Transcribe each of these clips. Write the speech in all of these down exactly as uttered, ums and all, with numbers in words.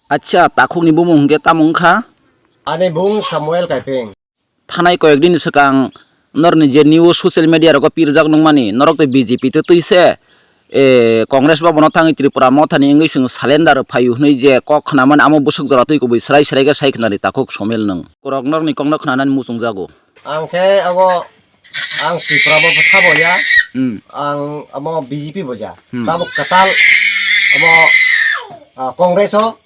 Acha, takhukni bumung hwnkhe tamo wngkha? Ani bung Samuel Kaipeng. Thanai koyek din swkang norni je news social media rogo pirjak nungmani, norok tei B J P tei twi se, e, Congress ba bono thangwi Tripura mothani wngwi chwng surrender phaio hwnwi je kok khnamani, amo bwswk jora twi kubui srai srai khe sai khnani takhuk Somel nwng. Borok norokni kokno khnanani muchungjago. Ang khe abo, ang Tripura bo thabo ya, Hmm. ang amo B J P bo ya. Hmm. Tabuk kwtal amo, ah, Congress o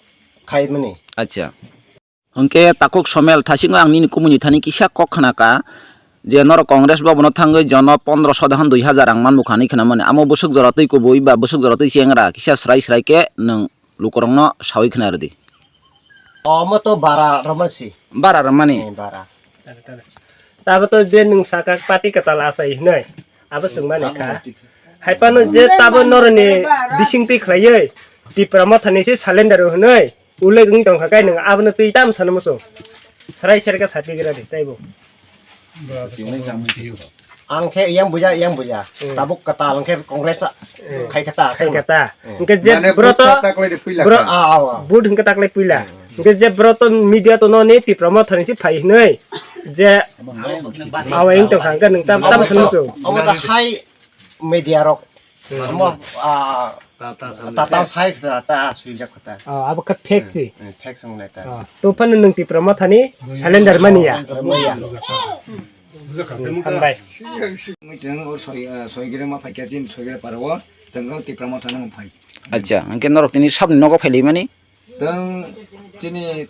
khaimani. Acha. Hwnkhe takhuk Somel, thasingo ang nini kumuni thani kisa kok khna ka, je norok Congress ba bono thangwi jono pondroso dahan dui hajar rang manmukha hinwi khna mani, amo bwswk jora twi kubui ba bwswk jora twi chengra kisa srai srai khe nwng lukurokno sawi khna rwdi. Omo to bara romani si. Bara romani? Eh, bara. Tabo to je nwng saka party kwtal achai hinwi, abo chwng mani kha. Haipano je tabo noroni bisingtwi khlaiwi Tipra mothani se surrender hinwi ulik wng tongkha, kai nwng abono twi tam sano muchung. Srai srai khe sati gra di taibo. Ang khe yang buja, yang buja. Hmm. Tabuk kwtal ang khe Congress ta Hmm. khai kata, Khai kata. Hmm. Hwnkhe je Mane bro to vote taklai de puila bro ka. Ah, ah, ah. Vote hwnkhe taklai puila. Hmm. Hwnkhe je bro to media to noni Tipra mothani se phai hinwi je awa wng tongkha, hwnkhe nwng tam tam sano muchung. Abo to hai media rok. Hmm. Amo, ah, Ta, ta, samne. Ta, ta, sai, ta, ta, sui jak kata. Oh, abo khe fake si. Eh, fake song le ta. Oh, to phano nwng Tipra mothani surrender mani ya. Mani ya. Hambai. Mui chwng o soi, ah, soigre ma phaikya chin, soigre paro o, chwng o Tipra mothani ma phai. Acha, hwnkhe norok tini sabni nogo phailaimani? Chwng chini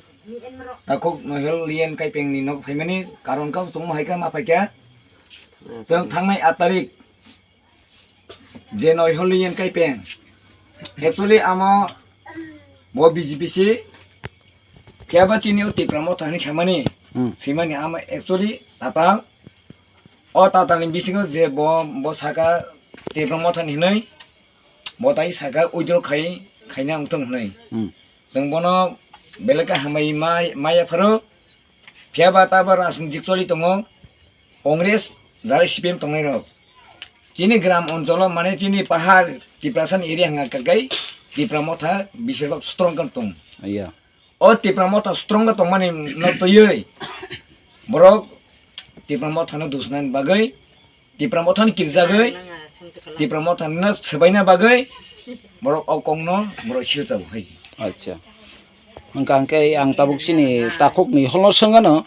takhuk Nohel Lian Kaipeng ni nog phaimani karon kau chwng ma hai kha ma phaikya. Chwng thangnai aat tarik je noi holi yen kai peng. Actually, amo bo B J P si, khe ba chini o Tipra motha hinwi samani, Hmm. Simani amo actually tatal. O tatal ni bisingo je bo, bo saka Tipra motha ni hinwi, bo tai saka withdraw khai, khaina wngthung hinwi. Hmm. Chwng bono belai khe hambai ma, ma yapharo. Phiya ba tabo rajnitik choli tongo, Congress, jara C P M tongnai rok. Chini gram oncholo, mane chini pahar Tiprasa ni area hwnga kakai Tipra motha bisir bak strong kan tong. Iya. O Tipra motha strong ka tongmani no twiwi borok Tipra motha no dusnani bagwi Tipra mothani kirjagwi, Tipra mothani no swbaina bagwi borok o kokno borok silchao hai. Acha. Hwnkha hwnkhe ang tabuk chini takhukni holno swngano.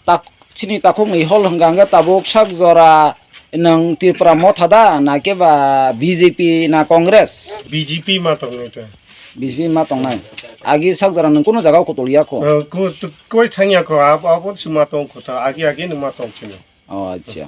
Tak-, chini takhukni hol hwnkha hwnkhe tabuk sak jora nwng Tripura motha da, na khe ba B J P na Congress? B J P ma tongnai ta. B J P ma tongnai. Agi sak jora nwng kunu jaga o kotol ya kho? Eh, ko-, koi thang ya kho, abo, abo si ma tong kho ta, agi, agi nwng ma tong chini. Oh, acha.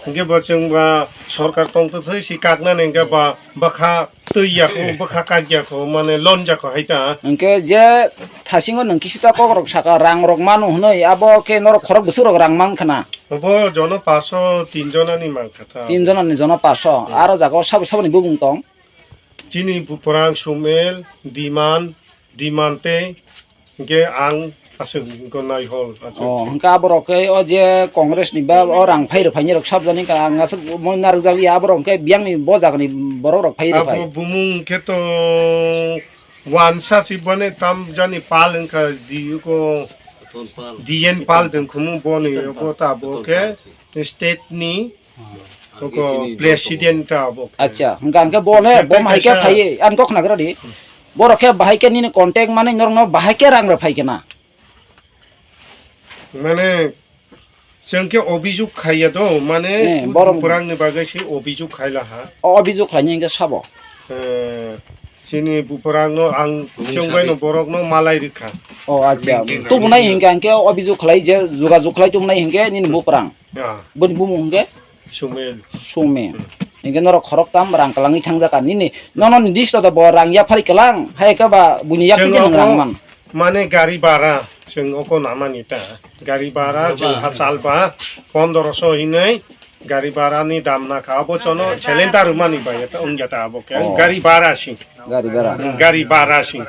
Hingke bo chwng ba sorkar tongtwthwi si kaknani hingke ba bwkha twi ya kho, bwkha kak ya kho, mane lon ja kho hai ta. Hingke je thasingo nwng kisi ta kokrok saka rang rok manu hwnwi, abo khe norok khorok bwswk rok rang man khna? Bo jono paso tin jonani man kha ta. Tin jonani jono paso. Hmm. Aro jaga o sabo saboni bumung tong? Chini Buprang, Sumel, Diman, Diman tei Hingke ang aswk gonai hol, aswk. Oh, hingke aborok khe o je Congress ni ba o rang phai rwphaini rok sabjani ka ang aswk moi narwkjak ya, aborok hingke biyang ni bo jaga ni borok rok phai rwphai. Abo bumung khe to wansa si bone tam jani pal wngkha di ko Ton pal. D N pal dengkhumu boni Ton pal. Bo ta bo Ton khe pal si. State ni Oko president ta abo. Acha, hingka hingke bo le, bo bahai khe phai, ang kok nagra di. Borok khe bahai khe nini contact mane norok no bahai khe rang rw phai khe na. Mane, chwng khe obijok khaiya do, mane, eh, borok borok ni bagwi se obijok khaila ha. O obijok khaini hingke sabo. Eh, Chini buprang no ang chwng bai no borok no malai rikha. Oh, acha. Tubunai hingka hingke o bijok khlai je, jogajog khlai tubunai hingke nini buprang. Ya. Boni bumung hingke? Sumel. Sumel. Hmm. Hingke norok khorok tam rang kalangwi thangjak ka nini. Nono ni dish to bo rang yaphari kalang. Hai ka ba buini yapri de rang man. Mane gari bara chwng oko namani ta. Gari bara chwng hachal ba pondroso hinwi. Gari bara ni dam na kha, abo chono cylinder rwmani bai, eta wngya ta abo khe. Oh. Gari bara si. Gari bara. Hmm, gari bara si.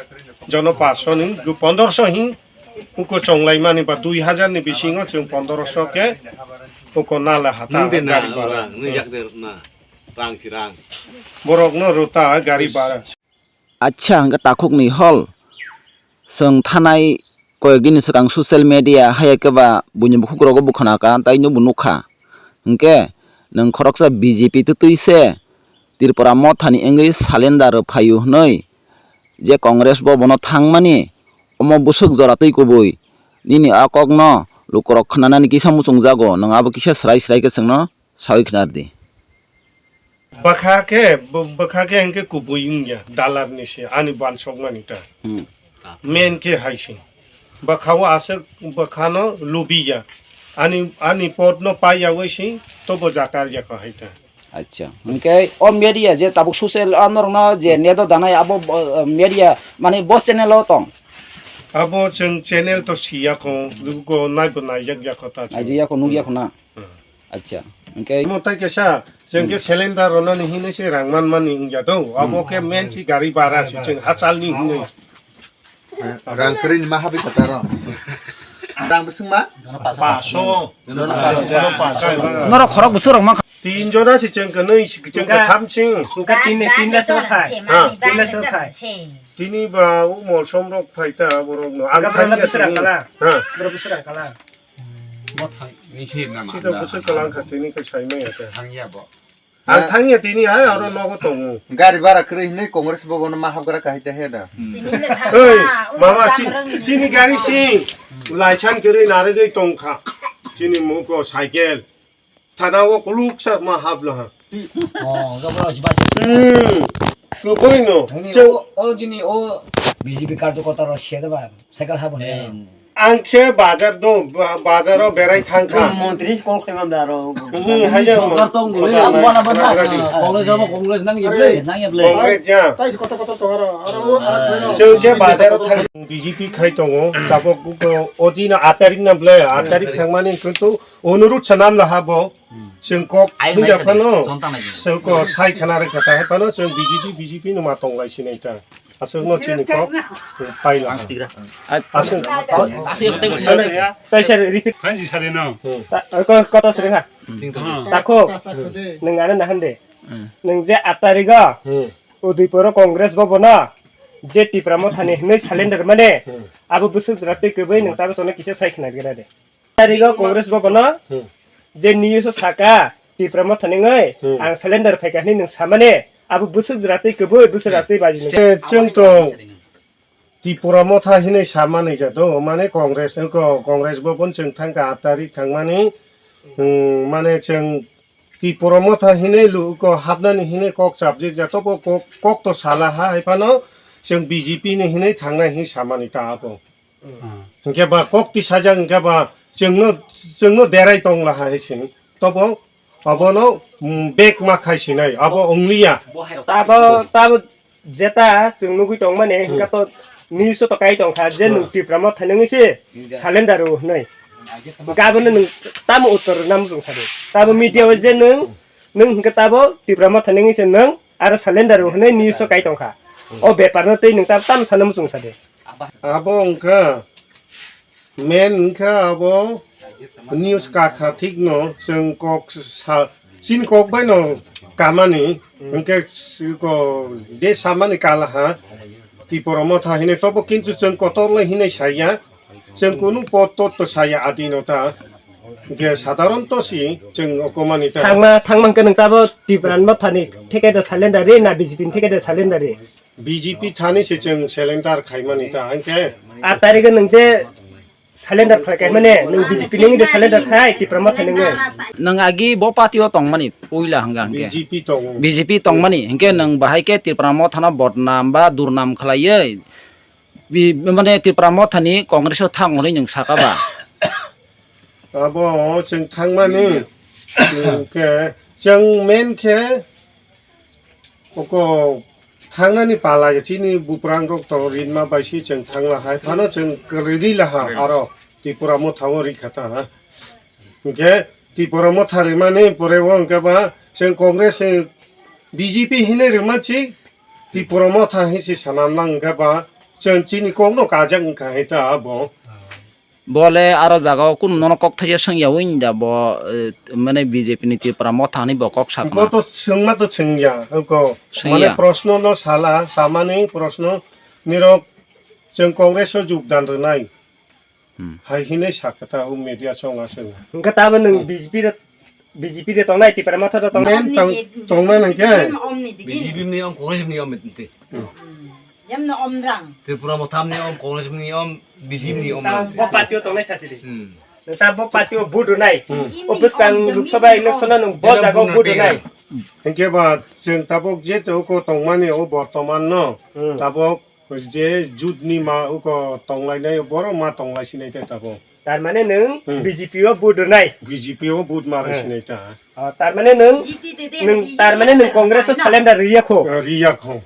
Jono paso ni, pondroso hin, uko chonglai mani ba dui hajar ni bisingo chwng pondroso khe, uko nala hata gari bara. Nung de na, nung yak de na, rang si rang. Borok no rota gari bara. Acha hingke takhukni hol, Chwng thanai koyekdini swkang social media haiya khe ba buini bukhukrokgo bo khwnakha, tei nukbo nukha. Hinkhe nwng khoroksa B J P twtwi se Tripura mothani wngwi salendar phaio hwnwi je Congress bo bono thangmani, omo bwswk jora twi kubui. Nini a kokno lukurok khwnanani kisa muchungjago, nwng abo kisa swrai swrai khe chwngno saui khna rwdi. Bwkha khe, bw-, bwkha khe hinkhe kubui wngya, dalar ni se, ani bansokmani ta. Hmm. Men khe hai se. Bwkha o aswk bwkha no lubi ya. Ani, ani pot no pai ya wi se, tobo jakar ya kho hai ta. Acha. Hinkhe o media je tabuk social, a norok no je net o danai abo, bo, media mane bo channel o tong. Abo chwng channel to si ya kho, lugo nai bo nai jak ya kho ta chwng. Aji ya kho, nuk ya kho na. Hmm. Acha, hwnkhe omo tai kaisa, chwng khe cylinder rwnani hinwi se rang manmani wngya do. Abo khe main si gari bhara si chwng hachal ni hinwi. Rang kwrwi ni ma habwi kha taro. Rang bwswk ma? Paso. Jono paso. Norok khorok bwswk rok ma kha. Tin jona si chwng khe nwi si chwng khe tham si. Wngkha tin, tin na so khai. Ha. Tin na so khai. Tini ba o molsom rok phai ta borok no. Ang thang ya bwswk rang kala. Ha. Borok bwswk rang kala. Sita bwswk kwlang kha tini khe sai manya khe. Thangya bo. Ang thangya tini hai oro nogo tongo. Gari bara kwrwi hinwi Congress bo bono ma habgra kahai ta he da. Oi, mama, chi-, chini gari si laisan kwrwi narwgwi tongkha. Chini muko cycle. Thana o kuluksa ma haplo ha. Oh, ga bro, si basi. Hmm. Kubui no. Ani chwng o, o jini o B J P karjokorta rok se da ba, cycle habo ne. Ang khe bazar do, ba-, bazar o berai thang kha. Montri call khaimam da ro. Hmm, hai ja. Sorkar tong gule. Sorkar nai. Congress abo Congress nang ye ble, nang ye ble. Congress ja. Tai koto koto to aro, aro, aro. Chwng je bazar o thang B J P khai tongo. Tabok o, o dino aat tarik na ble, aat tarik thangmani kintu Onurudh sanam laha bo, hmm, chwng kok ai hunja mai phano, sonta nai. Chwng ko sai khana rwkha ta, hai phano chwng B J P, B J P no ma tong lai sinai ta. Aswk no chini kok, hmm, pai laha. Ang stigra. Aswk. Aswk. Tai sir, repeat. Hanji sari no. Hmm. Ta, ko, koto sir ha. Hmm. Tako, hmm, nwng ano nahan de. Hmm. Nwng je aat tarigo, hmm, Udaipur o Congress bo bono, je Tipra Mothani hinwi salender mane, hmm, abo bwswk jora twi kwbwi nwng tabuk sono kisa sai khna gena de. Tarigo Congress bo bono, hmm, je news o saka, Tipra Mothani wngwi, hmm, ang salender phaikha hinwi nwng samani, abo bwswk jora twi kwbwi, bwswk jora twi baji nung. Se, chwng to Tipra Motha hinwi samani ja do, mane Congress, ko-, Congress bo bon chwng thangkha aat tarik thangmani, hmm, mane chwng Tipra Motha hinwi luko hapnani hinwi kok chapjak ja, tobo kok, kok to sala ha, hai phano chwng B J P ni hinwi thangnai hinwi samani ta abo. Hmm. Hwnkhe ba kok tisajak hwnkhe ba chwngno, chwngno derai tong laha hai se. Tobo abono, mm, bek ma khai sinai, abo wngliya. Tabo, tabo jeta chwng nugwi tongmani, hmm, hwnkhe to news o to kai tongkha je nwng, hmm, Tipra Motha nungwi se salender o hwnwi. Hwnkhe abono nwng tamo uttor rwna muchung sadi. Tabo media o je nwng, nwng hwnkhe tabo Tipra Motha nungwi se nwng aro salender o hwnwi news o kai tongkha. O bepar no tei nwng tabo tamo sana muchung sadi. Abo wngkha, main wngkha abo news kakha thikno chwng kok sa, chini kok baino kamani, hwnkhe ko je samani kalaha, Tipra Motha hinwi tobo kintu chwng kotor lai hinwi saya, chwng kunu pot tot to saya adino ta, hwnkhe sadharon to si chwng okomani ta. Thangma, thangma hwnkhe nwng tabo Tipra Mothani theke da salendari na B J P ni theke da salendari? B J P thani se chwng salender khaimani ta, hinkhe. Aat tarigo nwng je salender khai kaimani, nwng B J P nungwi de salender khai, Tipra Motha nungwi. Nwng agi bo party o tongmani, puila hwnkha hinkhe. B J P tongo. B J P tongmani, hinkhe nwng bahai khe Tipra Mothano bodnam ba durnam khlaiwi, bi-, mane Tipra Mothani Congress o thang hwnwi nwng saka ba? Abo chwng thangmani, hinkhe chwng main khe Oko thangnani pala chini buprang rok to rinma bai si chwng thangla hai phano chwng kwrwi laha aro Tipra Motha o rikha ta ha. Hinkhe Tipra Motha rimani pore o hinkhe ba chwng Congress, eh, B J P hinwi rwma si Tipra Motha hinsi sanam lang hinkhe ba chwng chini kokno kajak wngkha hai ta abo. Bo le aro jaga o kunu nono kok thaisa swngya wi da bo, eh, mane B J P ni Tipra Motha hinwi bo kok sakna. Bo to swngma to swngya, oko. Swngya. Mane proshno no sala, samani proshno nirok Chwng Congress o jogdan rwnai. Hmm. Hai hinwi sakha ta o media chonga chwng. Hwnkhe tamo nwng B J P de, B J P de tongnai, Tipra Motha de tongnai? Tong-, tongnai nangkhe? B J P ni om, Congress ni om mete. Hmm. Yamno omrang. Tripura Motha ni om, Congress ni om, B J P ni om mete. Bo party o tongnai sasi de. Hmm. Nwng ta bo party o vote rwnai. Hmm. Office kang Lok Sabha election o nwng bo jaga o vote rwnai. Hwnkhe ba chwng tabok je tongko tongmani o bortoman no. Hmm. Tabok je jut ni ma uko tonglainai, borok ma tonglai sinai khe tabok. Tar mane nwng Hmm. B J P o vote rwnai. B J P o vote ma rwi Hmm. sinai ta. Oh, tar mane nwng, B J P de de nwng, B J P tar mane nwng Congress o na. Surrender riya kho. Eh, riya kho.